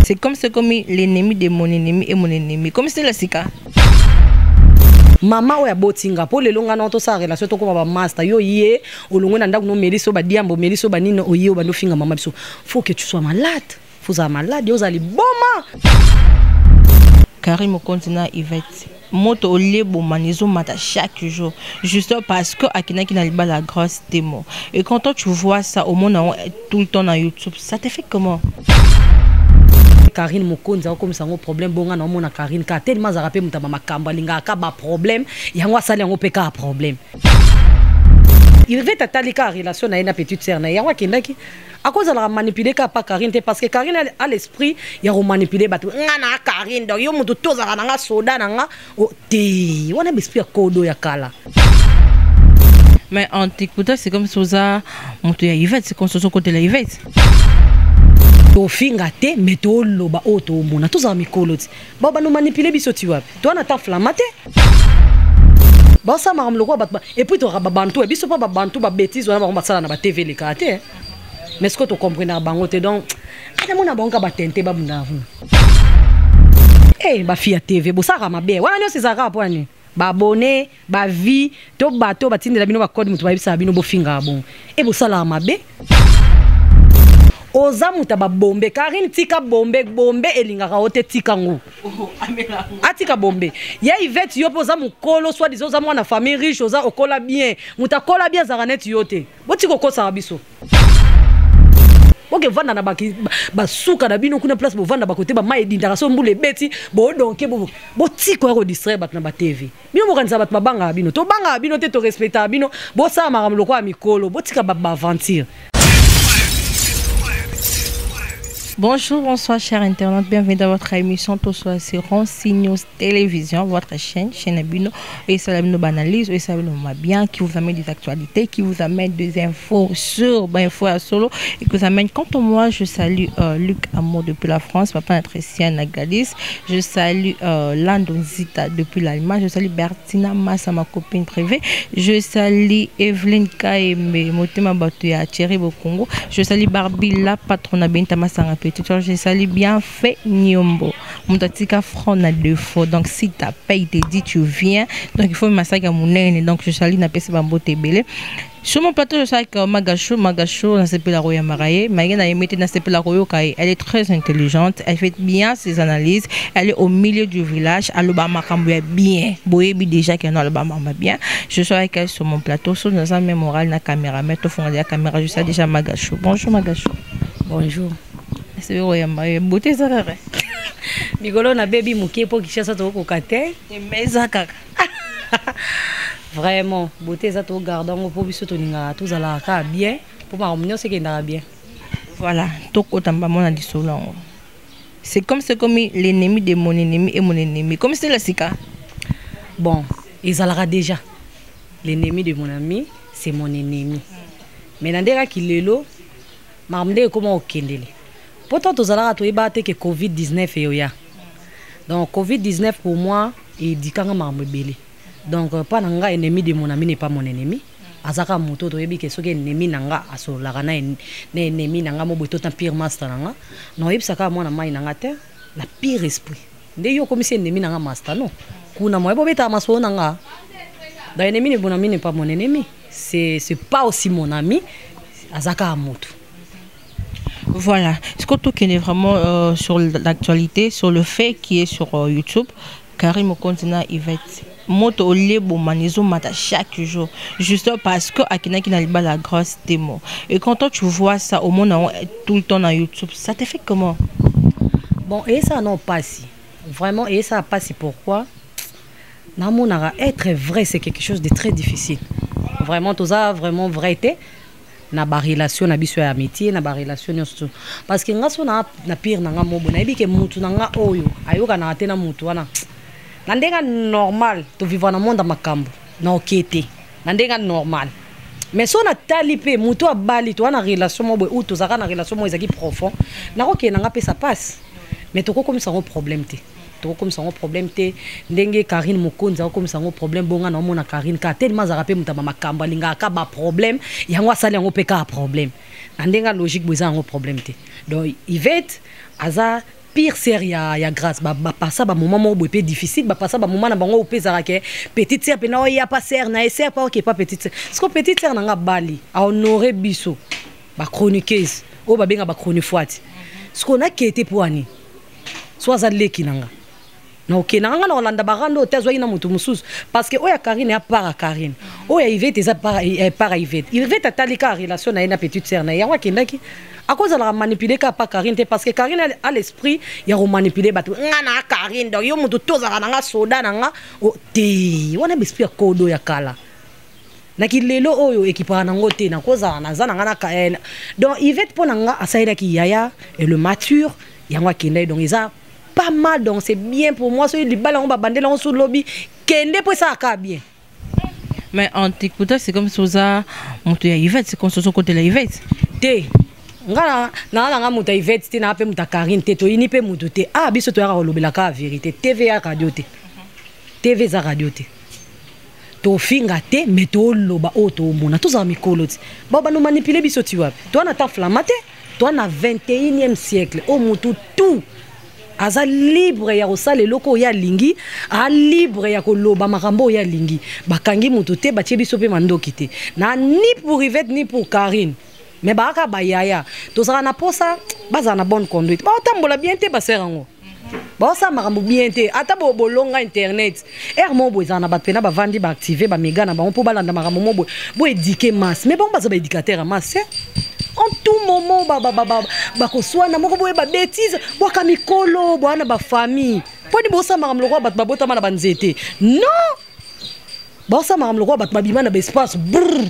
C'est comme l'ennemi de mon ennemi et mon ennemi. Comme c'est la sika. Mama oyo abotinga mpo lelo nga na tosala relation, tokóma bamaster. Yo ye olongwe na ndako nomeli so badiambo, omeli so banini, oye obandi ofinga mama biso. Faut que tu sois malade, faut ozala malade, ozala liboma. Karim Mokonzi na Yvette, moto oleboma ezomata chaque jour, juste parce que akendaki na libala Grâce Temo. Et quand toi tu vois ça, omona tout le temps na YouTube, ça te fait comment? Karine Mokonzi akokomisa yango problème. Bonga na omona Karine kaka telema, azalaka mpe moto ya makambo, alingaka ka baproblème. Yango asali yango mpe kaka problème. Yvette atali kaka relation na ye na petite sœur na ye, yango akendaki. Akozalaka manipule kaka pa Karine te, parce que Karine a l'esprit ya komanipule bato. Nga na Karine, donc yo moto to ozalaka na nga soda na nga te, wana baesprit ya kodo ya kala. Mais en t'écoutant, c'est comme si oza moto ya Yvette, c'est comme si ozokotela Yvette. Tofinga te, mais toloba oyo tomona. Tozala mikolo ti bao bano manipule biso ti wapi? Towana ta flama te, baosala makambo lokola bato. Et puis tokaka babantu biso mpo babantu babétise wana bango basala na baTV elekaka te, mais ce que tocomprenaka bango te. Donc ata mona bango ka batente babundaka kuna. E bafille ya TV, bosalaka mabe wana nyonso ezalaka mpo ani baabonné, bavues to bato batindela bino bacode, moto bayebisaka bino bofingaka bongo. E bosalaka mabe. Oza moto ya babombe. Karine, tika bombe. Bombe elingaka yo te, tika ngo. Atika bombe ya Ivete. Yo mpe oza mokolo, soit disant oza mwana famille riche, oza okola bien. Moto akola bien azalaka neti yo te. Botika okosaka biso. Boke vanda na basuka na bino kuna, place bovanda bakote bamai edindaka so mbula ebeti. Bodonke botika ya kodistraire bato na baTV. Bino bokanisa bato babangaka bino. Tobangaka bino te, torespectaka bino. Bosala makambo lokola mikolo, botika baaventure. Bonjour, bonsoir, chers internautes. Bienvenue dans votre émission Tout sur Ronsi News Télévision, votre chaîne, chaîne na bino. Et ça, la analyse, et ça, bien, qui vous amène des actualités, qui vous amène des infos sur ben, info à solo, et qui vous amène. Quant à moi, je salue Luc Amour depuis la France, papa Patricia Nagalis. Je salue Lando Zita depuis l'Allemagne. Je salue Bertina Massa, ma copine privée. Je salue Evelyne Kaembe, Motema Batuya, Thierry Bokongo. Je salue Barbie, la patronne Benta Masanga Petit. Je salue bien fait Nyombo. Moutatika front na deux fois. Donc si ta paye te dit tu viens, donc il faut massacre mon. Donc je salue na pesa bambo tebele. Sur mon plateau, je sais que Magacho, Magacho, nasepela koyamba ye, Maïga na nasepela koyoka ye. Elle est très intelligente, elle fait bien ses analyses, elle est au milieu du village, aloba makambo ya bien. Boyebi déjà qu'elle aloba makambo bien. Je suis avec elle sur mon plateau, sur dans un même moral na caméra, mais au fond de la caméra, je sais déjà Magacho. Bonjour Magacho. Bonjour. C'est vrai, beauté ça. Mikolo nabebi mokie mpo Kinshasa tokokoka te. Mais eza kaka. Vraiment, beauté eza, togarde yango mpo biso tolingaka tozalaka kaka bien, mpo makambo nyonso ekendaka bien. Voilà, tokota mbamo na lisolo yango. C'est comme l'ennemi de mon ennemi et mon ennemi. Comme c'est la sika. Bon, ezalaka déjà l'ennemi de mon ami, c'est mon ennemi. Mais na ndenge aki lelo makambo ndenge ekóma kokendele, mpo to tozalaka toyebaka te ke COVID-19 eyoya. Donc COVID-19 pour moi edikanga makambo ebele. Donc mpa na nga, ennemi de mon ami n'est pas mon ennemi. Aza kaka moto. Toyebi ke soki ennemi na nga asololaka na ennemi na nga mo boye, tota pire master na nga, na oyebisa kaka mwana mai na nga te na pire esprit nde yo okomisi ennemi na nga master. No kuna moye bobetaka masolo na nga. Donc ennemi de mon ami n'est pas mon ennemi, c'est pas aussi mon ami, aza kaka moto. Voilà. Ce qu'on est vraiment sur l'actualité, sur le fait qui est sur YouTube, Karim Mokonzi na Yvette. Moto oleboma ezomata chaque jour, juste parce que akendaki na libala Grâce Temo. Et quand toi tu vois ça, omona tout le temps na YouTube, ça te fait comment? Bon, et ça non pasi. Vraiment, et ça pasi. Pourquoi? Namonaka être vrai, c'est quelque chose de très difficile. Vraiment, toza vraiment vrai te na barelation na biso ya amitié, na barelation nyonso, parce que nga so na pire na nga mobo, nayebi ke mutu na nga oyo ayokanaka te na mutu wana na ndenge normal. Tovivre na monde ya makambo na oke te na ndenge normal, mais so natali mpe motu abali, toza na relation moko boye ou tozalaka na relation moko ezalaki profond, nakokende na nga mpe ça passe, mais tokokomisa yango problème te. Tokokomisa yango problème te. Ndenge Karine Mokonzi akokomisa yango problème, bonga na omona Karine kaka tellement azalaka mpe moto ya bamakambo, alingaka kaka baproblème, yango asali yango mpe kaka problème. Na ndenge ya logique boye, eza yango problème te. Donc Ivete aza pire sœur ya Grâce. Bapasa bamoment moko boye mpe difficile, bapasa bamoment na bango oyo mpe ezalaka ke petite sœur mpena oya pa sœur na ye, sœur pa oke pa petite sœur. Siko petite sœur na nga bali ahonore biso bachroniqueuse oyo babenga bachronifoite. Siko nakee te mpo ani so aza leki na nga, na okendaka nga na kolanda barando oyo te azwaki na moto mosusu, parce que oyo ya Karine ya part ya Karine, oyo ya Ivete eza part ya Ivete. Ivete atali kaka relation na ye na petite sœur na ye, yango akendaki. Akozalaka manipule kaka pa Karine te, parce que Karine a l'esprit ya komanipule bato. Nga na Karine, donc yo moto tozalaka na nga soda na nga te, wana baesprit ya kodo ya kala. Naki lelo oyo ekipaka nango te, nakozala naza na nga na. Donc Ivete, mpo na nga, asalelaki yaya et le mature, yango akendaki. Donc eza pas mal, donc c'est bien pour moi. Soki libala yango babandeli yango so lobi, kende mpo esalaka bien. Mais en t'écoutant, c'est comme si oza moto ya Ivete, c'est comme si ozokotela Ivete. Te, nga naa nanga moto ya Ivete te, naa mpe moto ya Karine te, toyini mpe moto te. Ah, biso toyaka kolobela kaka vérité. TV ya radio te, TV eza radio te. Tofinga te, mais toloba oyo tomona. Tozala mikolo ti bao bano manipule biso ti wapi? Toa na temps flama te, toa na 21e siècle oyo motu tout aza libre ya kosala eloko oyo alingi, a libre ya koloba makambo oyo alingi. Bakangi motu te, batie biso mpe mandoki te, na ni pour Ivete ni pour Karine, mais baaka bayaya. Tozalaka na posa bazala na bonne conduite, baotambola bien te, basere yango baosala makambo bien te. Ata bolonga internet ere moko boye, ezala na bato mpena bavandi, baactive bamega na bango mpo balanda makambo mo boye, boéduquer masse. Mais bango baza baéducateur ya masse en tout moment. Bakoswana moko boye, babétise bwaka mikolo bwana, bafamille mponi bosala makambo lokola bato babotama na banzete. Non, baosala makambo lokola bato babima na baespace brr,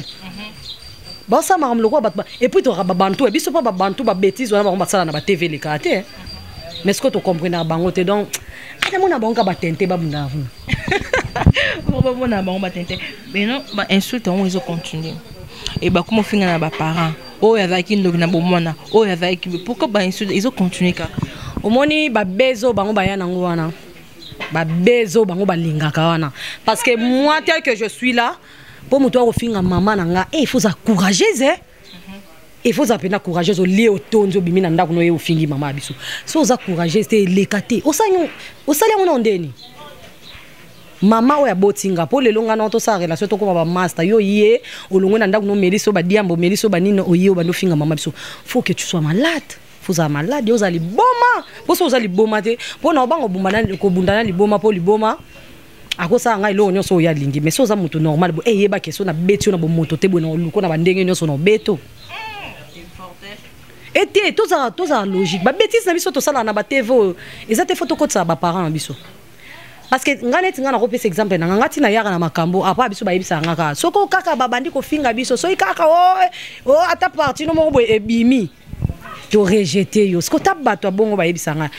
baosala makambo lokola bato. Et puis tokaka babantu ya biso mpo babantu babétise wana bango basala na batv elekaka te, mais ce que tocomprenaka bango te. Donc ata mona bango ka batente babundaka kuna. Bamona bango batente, mais non, bainsulte yango ezocontinue e bakoma ofinga na baparent oyo azalaki ndoki na bomwana oyo azalaki. Pourquoi bainsulte ezocontinue kaka? Omoni babezo bango baya nango wana, babezo bango balingaka wana, parce que moi, tel que je suis là, mpo moto akofinga mama na nga, il faut za courageuse, eh? Il faut za mpena courageuse. Olie, otondi, obimi na ndako no ye, ofingi mama ya biso. So oza courageuse te, eleka te. Osali yango na ndeni mama oyo aboti nga, mpo lelo nga na tosala relation, tokóma bamaster. Yo ye olongwe na ndako no, omeli so badiamba, omeli so banini, oye obandi ofinga mama biso. Faut que tu sois malade, faut ozala malade, ozala liboma. Mpo so oza liboma te, mpo na obanga kobunda na liboma, mpo liboma akosala ngai eloko nyonso oyo alingi. Mais so oza moto normal bo, eyebaki so nabeti yo na bomoto te boye, na oluko na bandenge nyonso na obeto ete tozala logique. Babétise na biso tosalaka na batv oyo eza te, faut tokotisaka baparent na biso, parce que nga, neti nga nakopesa exemple na nga, nga ntina yaka na makambo apa biso bayebisaka nga kaka soki kaka babandi kofinga biso, soki kaka o ata parti no moko boye ebimi, torejete yo. Soki ota bato ya bongo bayebisa nga,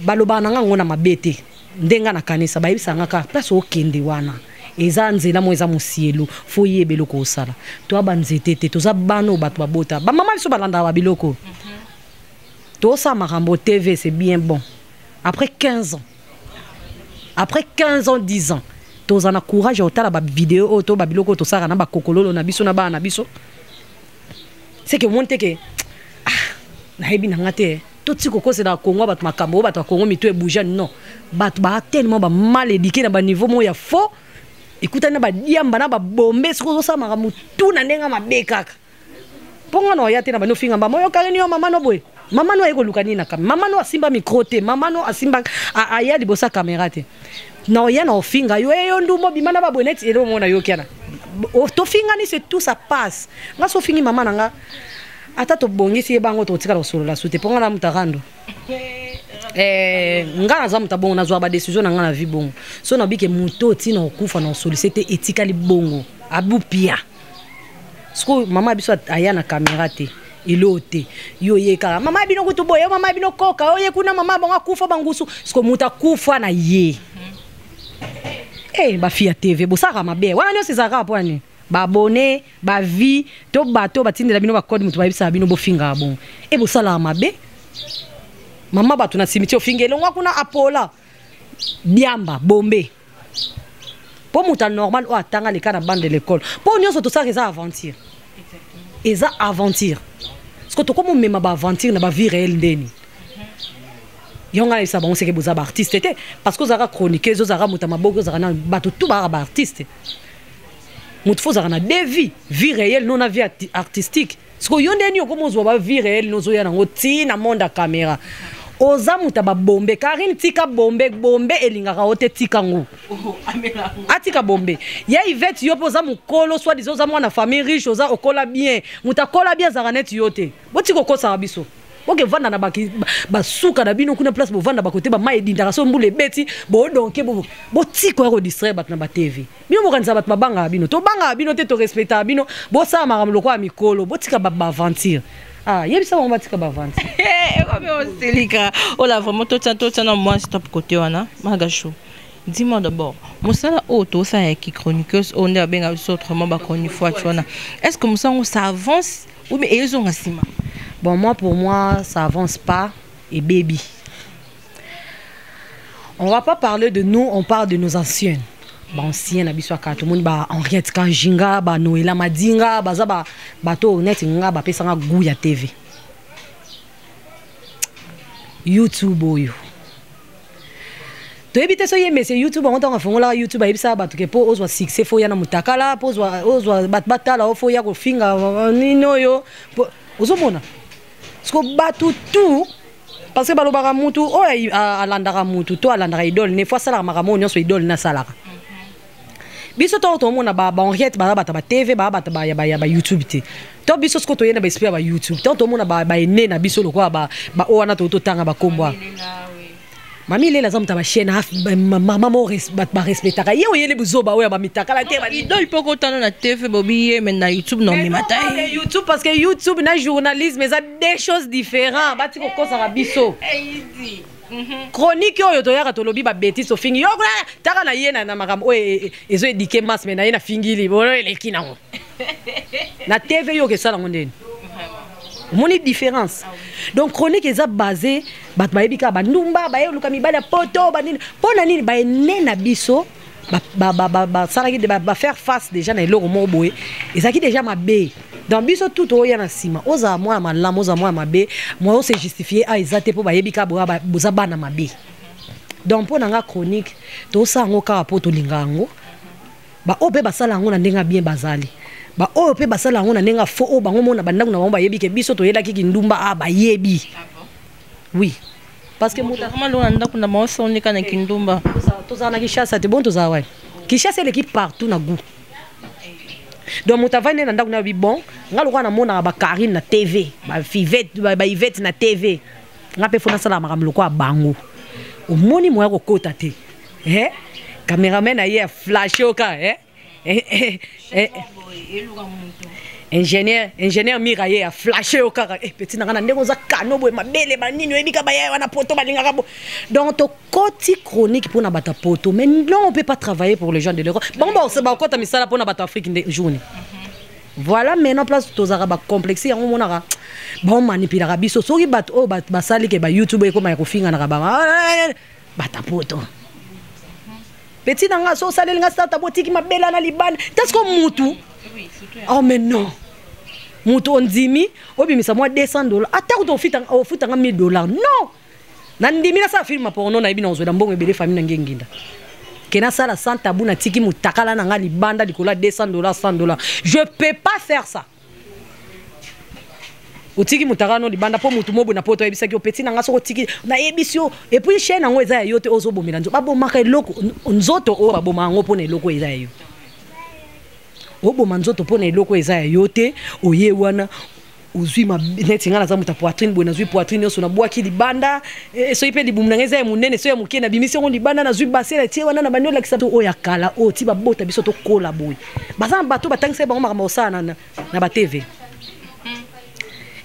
balobaka na nga ngo na mabe te. Nde nga nakanisa bayebisa nga kaka place okende wana eza nzela moko eza mosielo, faut yeba eloko osala. Toya banzete te, toza bana oyo bato babota, bamama biso balandaka babiloko. Tosala makambo TV, c'est bien bon. Après 15 ans, après 15 ans, 10 ans, toza na courage ya kotala bavideo oyo to babiloko oyo tosalaka na bakokololo na biso na bana na biso. C'est que omoni te ke, ah, nayebi na nga te. Toti kokosela Kongo bato makambo oyo, bato ya Kongo mito ebouge. Non, bato baa tellement bamal éduqué na baniveau moko ya faux, ekutani na badiamba na babombe. Soki ozosala makambo tu na ndenge mabe kaka mpo nga na oya te na bandi ofinga mbama oyo okangeni yo mama no boye, mama no aye koluka nini na kamera, mama no asimba micro te, mama no asimba aya liboso ya kamera te, na oya na ofinga yo eyo ndumba obima na baboye neti elo mona yokiana tofingani, c'est tout, ça passe. Nga so ofingi mama na nga, ata tobongisi ye bango, tokotikala kosolola su te, mpo nga na moto arando. Nga naza moto abongo, nazwaka badécision na nga na vie bongo. So nabike moto ntina kokufa na kosolise te, etikali bongo abupia. Sikoyo mama biso aya na kamera te, elo te, yo ye kaka mama bino kutu boye, mama bino koka oye kuna, mama bango akufa bangusu. Sikoyo moto akufa na ye, bafille ya TV bosalaka mabe wana nyonso ezalaka mpo ani baabone bavi to bato batindela bino bacode, moto bayebisaka bino bofingaka bongo e bosalaka mabe. Mama bato na cimetière ofinga elongwa kuna apola. Diamba bombe mpo moto ya normal oyo atanga leka na bande de l'école, mpo nyonso tosalaka eza aventure, eza aventure. Parce que tokomomema baaventure na bavie réelle ndeni yo. Ngai nayebisa bango seke boza baartiste te, parce que ozalaka chroniqueuse, ozalaka moto ya maboko, ozalaka na bato tu bazalaka baartiste. Moto fo ozalaka na deux vie, vie réelle no na vie artistique. Sikoyo yo ndeni okoma ozwa bavie réelle nozoya nango ntina monde ya caméra, oza moto ya babombe. Karine, tika bombe, bombe elingaka yo te, tika ngo. Atika bombe ya Ivete. Yo mpe oza mokolo, soit disant oza mwana famille riche, oza okola bien. Moto akola bien azalaka neti yo te. Botika okosaka biso. Boke vanda na basuka na bino kuna, place bovanda bakote bamai edindaka so mbula ebeti bodonke. Botika oya kodistraire bato na batv. Bino bokanisa bato babangaka bino, tobangaka bino te, torespectaka bino. Bosala makambo lokola ya mikolo, botika baaventure. Ah, yebisa bango batika baaventure. Ekomi osilika ola vraiment. Totia na mwa stop côté wana. Magasho, dis-moi d'abord, mosala oyo tosala ya kichroniqueuse oyo nde babenga biso autrement bachronifoite wana, est ce que mosala yango, ça avance ou bien ezonga nsima? Bon, moi, pour moi, ça avance pas et baby, on va pas parler de nous, on parle de nos anciennes, baancien na biso ya kala. Tomoni ba Henriette Kanjinga, ba Noela Madinga, baza bato oyo neti nga bapesanga goût ya TV, YouTube. Oyo toyebi te so ye monsieur YouTube yango, ntango afongolaka YouTube, ayebisaka bato ke mpo ozwa succès fo oya na motakala, mpo ozwa bato batala o fo oya kofinga nini oyo ozomona. Parce bato tout, parce que balobaka mutu oyo alandaka mutu to alandaka idole ne fo asalaka makambo oyo nyonso idole ne asalaka. Biso ntango tomona bahenriette, baza bato ya batv, baza bato ya bayoutube te. To biso sikoyo toye na baesprit ya bayoutube, ntango tomona baene na biso lokola baoyo wana totanga bakombo wana, mami lela aza moto ya bachaîne, mama mo bato barespectaka ye, oyeli buzoba oyo ya bamitakala te. Idole mpo kotana na TV bobi ye, me na YouTube na omema ta ye. YouTube, parce que YouTube na journalisme eza deux choses différents. Bati kokosaka biso. Chronique oyo toyaka, tolobi babêtises, tofingi yo kuna, taka na ye na makambo oyo ezoéduquer masse, me na ye na fingili oyo eleki nango na TV. Yo okesala yango ndeni? Omoni différence? Donc chronique eza basé, bato bayebi kaka bandumba, baye oluka mibali ya poto, banini. Mpo na nini baene na biso basalaki bafaire face déjà na eloko moko boye ezalaki déjà mabe? Donc biso tu toya na nsima, ozala mwana malamu, ozala mwana mabe, moya ose justifie a eza te, mpo bayebi kaka boza bana mabe. Donc mpo na nga, chronique tosala yango kaka mpo tolinga yango. Baoyo mpe basala yango na ndenge ya bien bazali, baoyo mpe basala yango na ndenge ya faux, oyo bango mona bandako na bango bayebi ke biso toyelaki kindumba a bayebi. Oui, parce que moto na ndako na bango sonika na kindumba. Tozala na Kinshasa te, bon, tozala wapi? Kinshasa eleki partout na goût. Donc moto avandi na ndako na yobi, bon, nga lokola namonaka bakarine na TV, baivete na TV, nga mpe fo nasala makambo lokola bango. Omoni moya kokota te, eh? Cameraman na ye aflashe oka, eh? Eh, eh, ingénieur Mira ye aflashe yo kaka, eh, petit na nga na ndenge oza kano boye, mabele banini, oyebi ka baya wana poto balingaka bo. Donc tokoti chronique mpona bato ya poto, mais non, on peut pas travailler pour les gens de l'Europe. Bango bakota misala mpona bato Afrique nde journée. Voilà, maintenant place tozalaka bacomplexe yango, omonaka baomanipulaka biso. Soki bato oyo basali ke bayoutube ekoma ya kofinganaka bata poto, petit na nga so osaleli nga sata, botiki mabela na libanda te. Siko mutu, oh, mais non, mutu ondimi obimisa mwa 200 $, ata kuta ofutanga 1000 $, non, nandimi nasala film porno, nayebi na ozwela mbongo ebele, famille na nge nginda ke nasala sans tabou, natiki motakala na nga libanda likolo ya 200 $, 100 $, je peux pas faire ça. Otiki motakala no libanda mpo motu moboye na poto ayebisaki yo: petit na nga, soki otiki, nayebisi yo. Et puis chaîne yango eza ya yo te. Ozobomela nzoto, babomaka eloko nzoto oyo baboma yango mpona eloko eza ya yo. Oboma nzoto mpona eloko eza ya yo te. Oye wana ozwi neti ngai naza moto ya poitrine boye, nazwi poitrine nyonso nabwaki libanda. Soki mpe libumu na ngai eza ya monene, so ya moke, nabimisi yango libanda, nazwi base na tie wana na bandi olakisa. To oyo ya kala oyo ti babota biso tokola boye, baza na bato batangisa bango makambo kosala na batv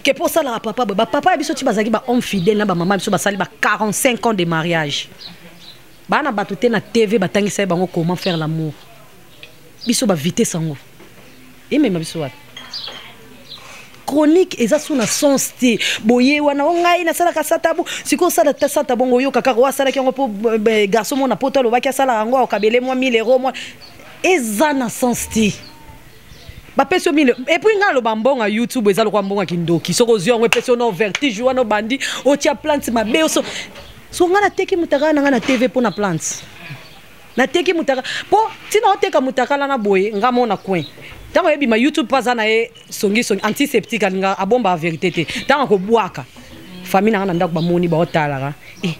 ke mpo osalaka papa boye. Bapapa ya biso ti bazalaki bahomme fidèle na bamama biso, basali ba 45 ans de mariage, baa na bato te na TV batangisa ye bango comment faire l'amour. Biso bavitesse yango emema biso wapi? Chronique eza so na sens te. Boye wana o ngai nasalaka satabu, sikoyo osala ta sata bongo, oyoka kaka oyo asalaki yango mpo garçon mona poto alobaki asalaka yango, akabele mwa 1000 euro mwa, eza na sens te. Bapesi yo 1000 et puis ngai aloba mbongo ya YouTube eza lokwa mbongo ya kindoki. Soki ozwi yango, epesi yo no vertige wana, obandi otia plante mabe. Oso so ngai nateki motakala na ngai na TV mpo na plante. Nateki mutaka mpo ntina oteka mutakala na boye nga mo na coin. Ntango oyebima YouTube mpo aza na ye songisongi antiseptique, alinga abomba vérité te. Ntango akobwaka famille na nga na ndako, bamoni baotalaka eh.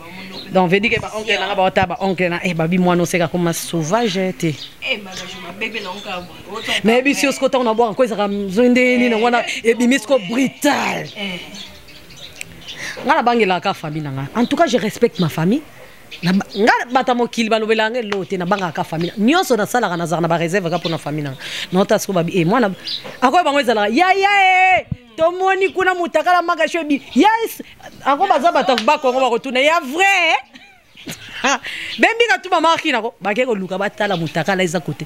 Donc veut dire que baoncle na nga baotala, baoncle na eh, babi mwana oseka koma sauvage te. Nayebi si osiko ntango nabwaka ko ezalaka nde nini yango wana ebimi siko brutal. Nga nabangelaka famille na nga. En tout cas, je respecte ma famille. Nga bato ya mokili balobelaka nga eloko te. Nabangaka famille nyonso nasalaka, nazalaka na baréserve kaka mpona famille nanga. Naota siko babi e mwana akoyo bango ezalaka yaya e tomoni kuna mutakala makasho ebi yes ako baza bato bakongo bakotuna ya vrai bembika tu mama akinako bake koluka batala mutakala eza kote.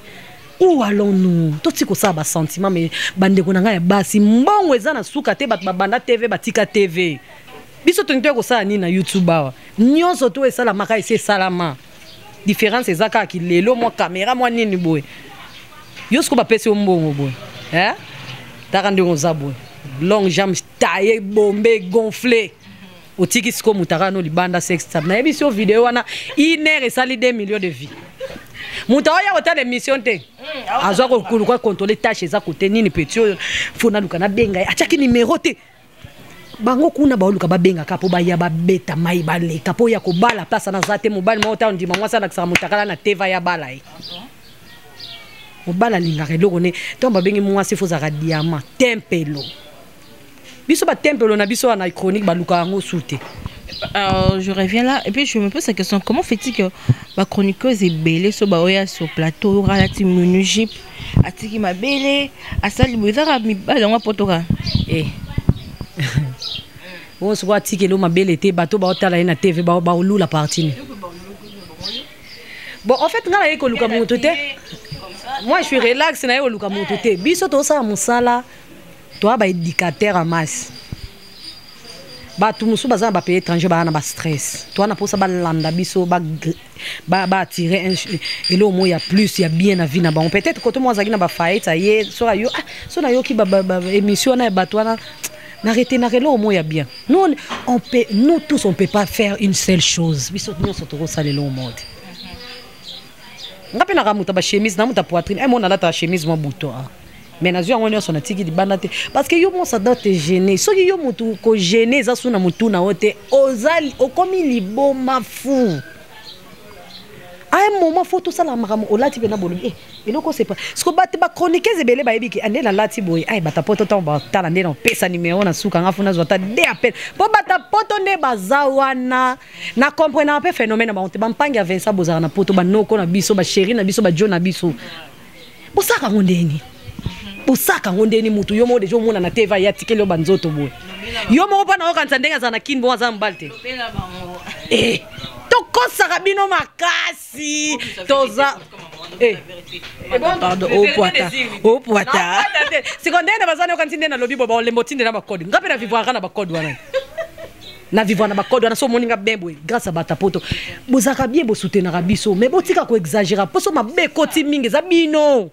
Où allons-nous? Toti kosala basentiment, mais bandeko na ngai ya basi, mbongo eza na suka te. Bato babanda TV, batika TV. Biso tolingi toya kosala nini na YouTube awa? Nyonso to esalamaka, esi esalama. Différence eza kaka kilelo mwa caméra mwa nini boye. Yo siko bapesi yo mbongo boye, eh? Taka ndenge oza boye, longue jambe, taille bombe, gonflé, otiki siko moto aka no libanda. Sextape, nayebi si yo video wana une heure esali 2 millions de vues. Moto aoya kotala émission te, azwa koluka contrôle tâche eza kote nini. Petit oyo fo naluka nabenga ye, atiaki nimero te. Bango kuna baoluka babengaka mpo baya babeta mai baleka mpo ya kobala. Place naza te, mobali moko ta ndima mwasi alakisaka motakala na teva ya bala ye. Mobali alingaka eloko ne ntango babengi mwasi fo ozalaka diamant tempelo. Biso batempelo na biso wana chronique baluka yango su te. Je reviens là et puis je me pose la question: comment fait-il que ba chroniqueuse ebele so baoya sur plateau, alati mini jupe, atiki mabele, asali boye, ezaka mibali yango apotoka? Eh. Oyo soko atikeli o mabele te, bato baotala ye na TV baolula parti ni. Bon, en fait, ngai naye koluka moto te. Moi, je suis relax, naye koluka moto te. Biso tosala mosala, toya baéducateur ya masse. Bato mosusu baza na bapays étranger, baa na bastress, toa na mposa balanda biso, baatire eloko moko ya plus ya bien na vie na bango. Peut-être koto moko azalaki na bafaillite, aye so ayo, ah, so nayoki émission wana ya bato wana, na retenaka eloko moko ya bien. Nous, on peut, nous tous, on peut pas faire une seule chose. Biso nyonso tokosala eloko moko te. Nga mpe naka moto ya bachemise na moto ya poitrine mo nalataka chemise mwa bouton, ah. Mais nazwi yango nyonso, natiki libanda te, parce que yo mo ça doit te gêner. Soki yo motu kogêner eza su na motu na yo te, oza okomi liboma fou. À un moment, faut tosala makambo olati mpena bolobi eh, eloko sepa siko. Bato bachroniqueuse ebele bayebi ke nde nalati boye, ay bata poto ntango batala nde napesa nimero na suka nga, fo nazwa ata de appel mpo bata poto nde baza wana. Na comprenaka mpe phénomène na bango te. Bampangi ya Vincent, bozalaka na poto, banoko na biso, bachéri na biso, bajo na biso, bosaka yango ndeni? Bosaka yango ndeni? Mutu yo moko deja omona na teva ye atikeli yo banzoto boye, yo moko mpo na okanisa ndenge azala na kini bongo aza mobali te. Eh, tokosaka bino makasi, toza eh. Pardon, opwata opwata. Siko ndenge na baza nayokanisi nde nalobi bo baolemba otindela bacode. Nga mpe na vivre na bacode wana, na vivre na bacode wana. So omoni nga bien boye grâce à bata poto. Bozalaka bien, bosoutenaka biso, mais botika koexagérer mposo mabe ekoti mingi. Eza bino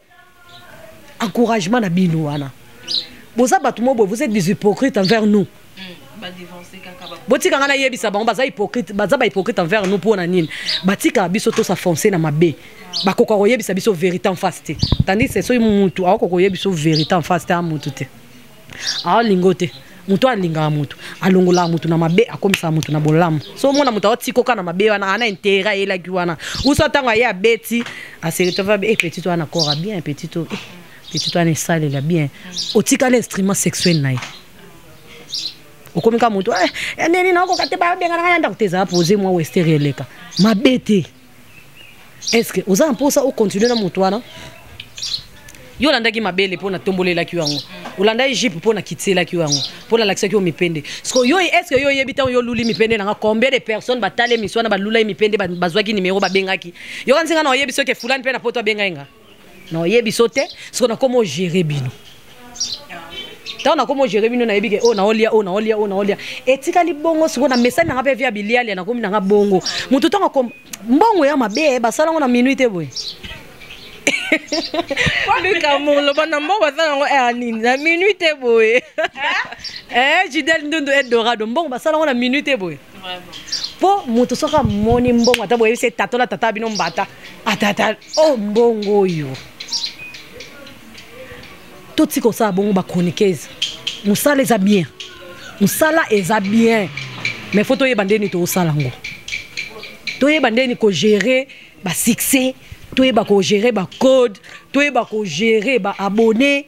encouragement na bino wana. Boza bato mo boye, vous êtes des hypocrites envers nous. Botika nga nayebisa bango, baza hypocrite, baza bahypocrite envers nous. Mpo na nini batikaka biso tosafonce na mabe? Bakoka koyebisa biso vérité en face te, tandis que soki mutu akoka koyebisa biso vérité en face te, a mutu te aolingo te. Moto alingaka motu, alongolaka motu na mabe, akomisaka motu na bolamu. So omona moto aotikoka na mabe wana, ana intérêt ayelaki wana uso. Ntango aye abeti aseretova, eh, petit wana kora bien, petit o, eh, petit wana esalela bien. Otikali instrument sexuel na ye, okomi ka moto eh, nini naokoka te, babenga na ngai na ndako te. Ezala pose mwa wester eleka mabe te. Est ce que oza na mposa ocontinue na moto wana? Yo olandaki mabele mpo natombolelaki yo yango, olandaki jupe mpo nakitiselaki yo yango, mpo nalakisaki yo mipende. Siko yo, est ce que yo oyebi ntango yo oluli mipende nanga, combien de personnes batala émission wana, balulaki mipende, bazwaki nimero, babengaki yo? Kanisi nga na oyebi soki fulani mpe na poto abengai nga na oyebi so te. Siko nakoma ogérer bino. Ntango nakomi ogérer bino, nayebi ke oyo naolia, oyo naolia, oyo naolia, etikali bongo. Sikoyo na mesani nanga mpe via bilialia, nakomi nanga bongo. Motu ntango mbongo ya mabe basalango na minuit te boye. Likambo loba na mbongo basala yango ya nini na minuit te boye? Jidel Ndundu Eldorado, mbongo basala yango na minuit te boye, mpo moto soki amoni mbongo, ata boyebisi tatola tata bino mbata atata o mbongo oyo, totika kosala bongo. Bachroniqueuse, mosala eza bien, mosala eza bien, mais faut toyeba ndeni toosala yango, toyeba ndeni kogérer basuccès, toyeba kogérer bacode, toyeba kogérer baabonné.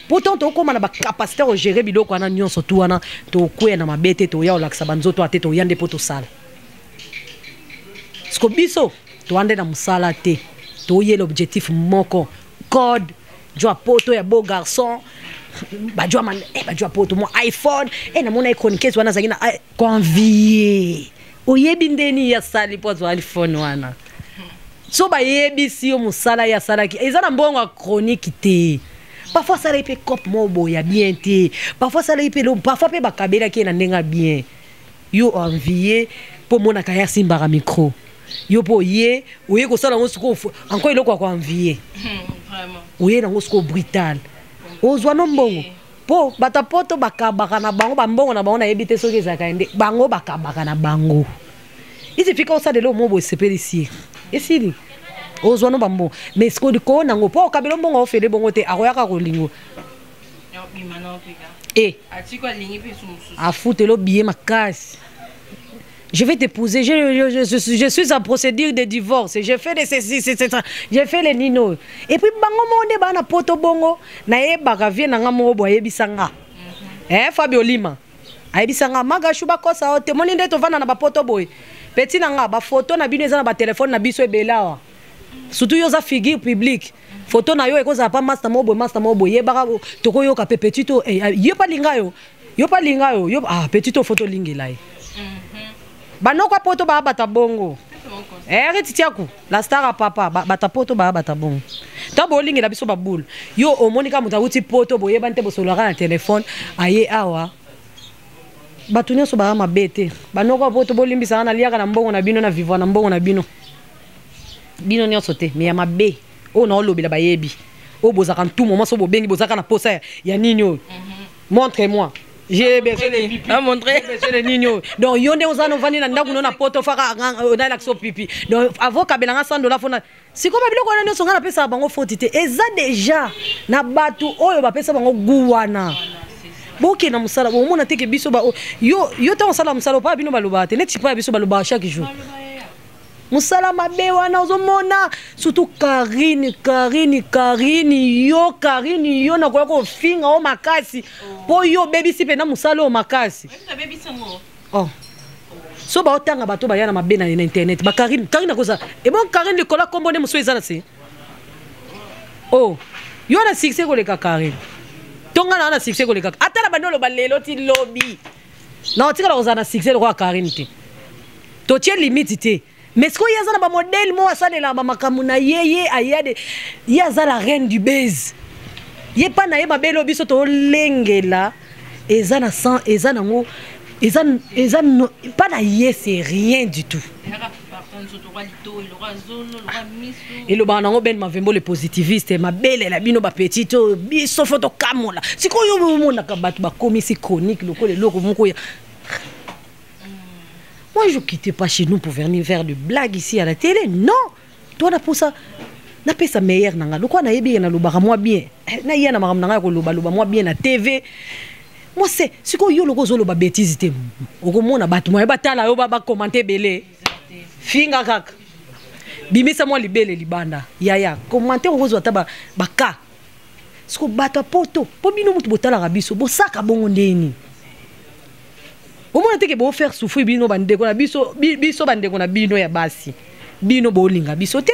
Pourtant tokóma na bacapacité kogérer biloko wana nyonso tu wana, tokweya na mabe te, toya kolakisa banzoto ate, toya nde mpo tosala. Siko biso toya nde na mosala te, toyela objectif moko: code jwa poto ya beau garçon, bajwa man bajwa poto mwa iPhone. Namona ye chroniqueuse wana azalaki na convie. Oyebi ndeni ye asali mpo azwa iPhone wana? So bayebisi yo mosala ye asalaki eza na mbongo ya chronique te. Parfois asalaki mpe cope moko boye ya bien te, parfois asalaki mpe, parfois mpe bakabelaki ye na ndenge ya bien. Yo envie mpo omonaka ye asimbaka micro, yo mpo oye, oye kosala yango. Sikoyo encore eloko ya koenvier, oye nango sikoyo brutal, ozwa no mbongo mpo bato poto bakabaka na bango bambongo na bango. Nayebi te soki ezalaka nde bango bakabaka na bango. Isifika osalela omo boye, esepelisi ye, esili, ozwa no bambongo. Mais sikoyo likolo nango mpo okabela mbongo, ofele bongo te, akoyaka kolingo e afutela billet makasi: "Je vais t'épouser, je suis en procédure de divorce, je fais de ceci, c'est ça, je fais le nino." Et puis bango moko nde baa na poto bongo. Nayebaka vie na nga moko boye, ayebisa nga Fabi Olima, ayebisa nga: "Magashu, bakosa o te, moni nde tovanda na bapoto boye. Petit na nga, bafoto na bino eza na batelefone na biso ebele awa, surtout yo oza figure publique, foto na yo ekozala pa master moko boye, master moko boye, yebaka tokoyoka mpe petit to ye pa linga yo, yo pa linga yo, yo ah petit to foto olingela ye." Banoko ya poto baya bata bongo. Riti Tiaku, la star ya papa, bata poto baya bata bongo. Ntango boolingela biso babule, yo omoni kaka moto awuti poto, boyebani te, bosololaka na telefone, aye awa. Bato nyonso baya mabe te. Banoko ya poto, bolimbisaka, naliaka na mbongo na bino, na vivre na mbongo na bino, bino nyonso te, mais ya mabe oyo naolobela bayebi oyo bozalaka ntumu mwa so bobengi, bozalaka na posa ya nini oyo, montre moi, j'ai besoin de pipi, besoin de nini oyo. Donc yo nde oza novandi na ndako no na poto, faka nalakisa pipi. Donc avo kabelanga 100 dollar fona sikoyo. Babiloko wana nyonso, ngai napesaka bango foti te, eza déjà na bato oyo bapesa bango gu wana. Bokenda mosala, bomona teke biso yo yo ntango osala mosala opa bino balobaka te, neti pa ya biso balobaka chaque jour. Mosala mabe wana ozomona, surtout Karine, Karine, Karine, yo Karine, yo nakoya kofinga o makasi mpo yo obebisi mpena mosala oyo makasi. Oh. So baotanga bato baya na mabe na internet, bakarine, Karine akozala ebon. Karine likolo ya kombo nde mosusu eza na se. Oh, yo na succès koleka Karine to nga na na succès koleka? Ata na bandi oloba lelo ti lobi, na otikala kozala na succès lokola Karine te. Totie limite te, mais sikoyo ye aza na bamodele moko asalelaka bamakambo na ye. Ye aya de ye aza la reine du base. Ye mpa na ye mabele oyo biso tolengela eza na sang, eza nango, eza mpa na ye, c'est rien du tout. Elobaka nango Ben Mavembo le positiviste: mabelela bino bapetit oyo biso fo tokamola. Sikoyo omonaka bato bakomisi chronique lokola eloko moko ya... Moi, je quittais pas chez nous pour venir faire de blagues ici à la télé. Non. Toi, na pour ça, napesa meilleur na nga. Lokola nayebi ye, nalobaka mwa bien, naye na makambo na ngai ya kolobaloba mwa bien na TV. Moi c'est sikoyo yo loko ozoloba bêtise te, okomona bato moye batala yo, bacommenter ebele, finga kaka, bimisa mwa libele libanda, yaya commentaire, okozwa ata baka. Siko bato ya poto, mpo bino motu botalaka biso, bosaka bongo ndeni? Omona teke bofaire souffrir bino bandeko na biso, biso bandeko na bino ya basi, bino bolinga biso te,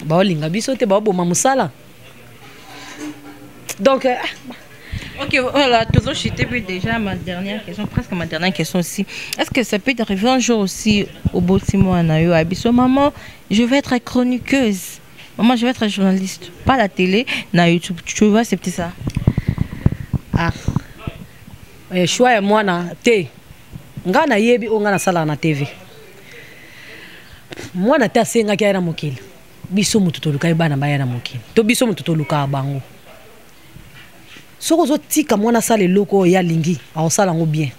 baolinga biso te, baoboma mosala. Donc Ok, voilà, toujours chuté, puis déjà ma dernière question, presque ma dernière question aussi. Est-ce que ça peut arriver un jour aussi au bâtiment à biso: "Maman, je vais être chroniqueuse. Maman, je vais être journaliste"? Pas la télé, na YouTube. Tu vas accepter ça? Ah, eh, choix ya mwana te. Nga nayebi oyo nga nasalaka na TV. Mwana te asengaki aya na mokili. Biso moto tolukaki bana baya na mokili. To biso moto tolukaka bango. Soki ozotika mwana asala eloko oyo ye alingi, akosala yango bien.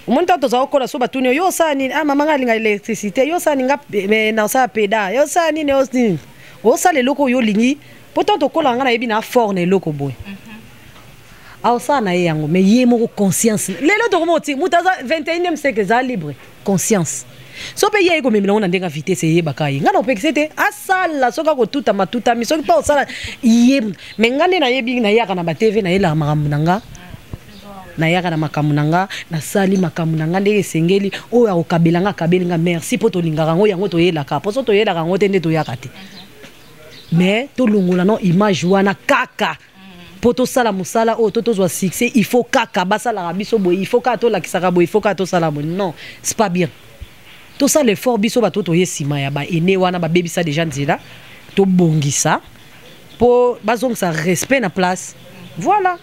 Omoni ntango tozala kokola, so batuni yo, yo osala nini? Ah, mama nga alinga électricité. Yo osala nini? Nga na osala peda. Yo osala nini? Yo nini? Osala eloko oyo olingi. Po ntango tokola, nga nayebi na fort na eloko boye. Aosala na ye yango, mais ye moko conscience. Lelo tokoma oti moto aza 21e siècle, eza libre conscience. So mpe ye aye komemela yango na ndenge ya vitesse, eyebaka ye. Ngai na kopekisa ete asala, soki akotutama tutami, soki mpe osala ye. Mais ngai nde nayebi, nayaka na batv, nayelaka makambo na nga, nayaka na makambo na nga, nasali makambo na nga ndenge esengeli. Oyo akokabela nga, akabeli nga, merci, mpo tolingaka yango, yango toyelaka. Mpo so toyelaka yango te, nde toyaka te. Mais tolongola no image wana kaka mpo tosala mosala oyo to tozwa succès. Il faut kaka basalaka biso boye, il faut kaka tolakisaka boye, il faut kaka tosala boye. Non, c'est pas bien. Tosala effort, biso bato toye nsima ya baene wana babebisa déjà nzela, tobongisa mpo bazongisa respect na place. Voilà.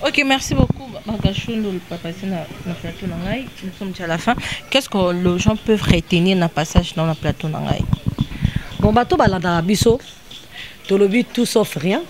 Ok, merci beaucoup, Magachou, le papa, c'est na plateau na ngai. Nous sommes déjà à la fin. Qu'est-ce que les gens peuvent retenir dans le passage dans le plateau na ngai? Bon, bato balandaka biso, tolobi tout sauf rien.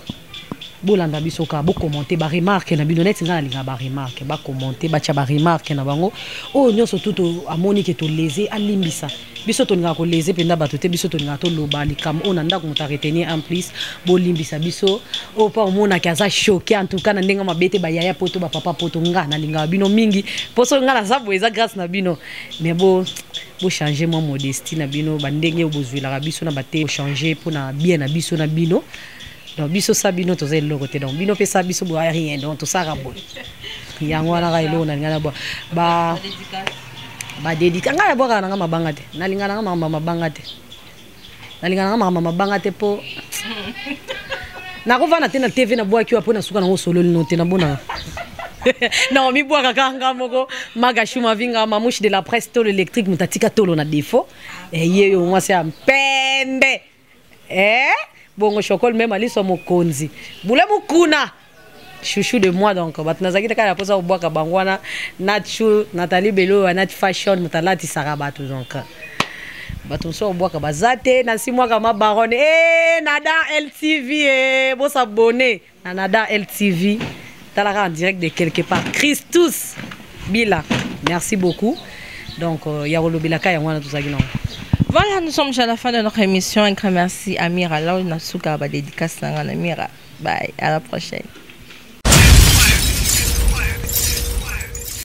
Bolanda biso kaka, bokommente baremarque na bino. Neti ngai nalingaka baremarque, bakommente, batya baremarque na bango. Oyo nyonso tu amoni ke toleze, alimbisa biso. Tolingaka koleze mpenza bato te. Biso tolingaka toloba likambo oyo na ndako, moto aretenir en plus. Bolimbisa biso oyo mpa omonaki aza choqué. En tout cas, na ndenge mabe te, bayaya poto, bapapa poto, nga nalingaka bino mingi, mpo soki nga naza boye, eza grâce na bino. Mais bo bochange mwa modestie na bino, bandenge oyo bozwelaka biso na bate, bochange mpona bien na biso na bino. Donc biso sa bino toza eloko te, donc bino mpe sa biso boya rien. Donc tosaka boye, yango wana kaka eloko nalinga na bwa ba badédicace. Ngai nabwakaka nanga mabanga te, nalinga nanga makambo ya mabanga te, nalinga nanga makambo ya mabanga te, mpo nakovanda te na TV nabwaki wa mpo na suka nango osololi no te. Nabonaka non, mibwaka kaka nga moko. Magashu Mavinga, mamouche de la presse, tolo électrique, moto atika tolo na défaut. Ye yo mwasi ya mpembe, eh? Bongo chokol meme aliso mokonzi bule mukuna, chouchou de moi. Donc bato nazalaki te kaka na mposa kobwaka bango wana. Natchu Nathalie Belo ya Nat Fashion, moto alatisaka bato. Donc bato mosusu kobwaka baza te. Nansi mwaka ma baronne e Nada LTV, e bosabone na Nada LTV, talaka en direct de quelque part. Christus Bila, merci beaucoup. Donc ya kolobelaka yango wana tozalaki nango. Voilà, nous sommes déjà à la fin de notre émission. Un grand merci à Mira. Là, on a souka ba dédicace na Mira. Bye, à la prochaine.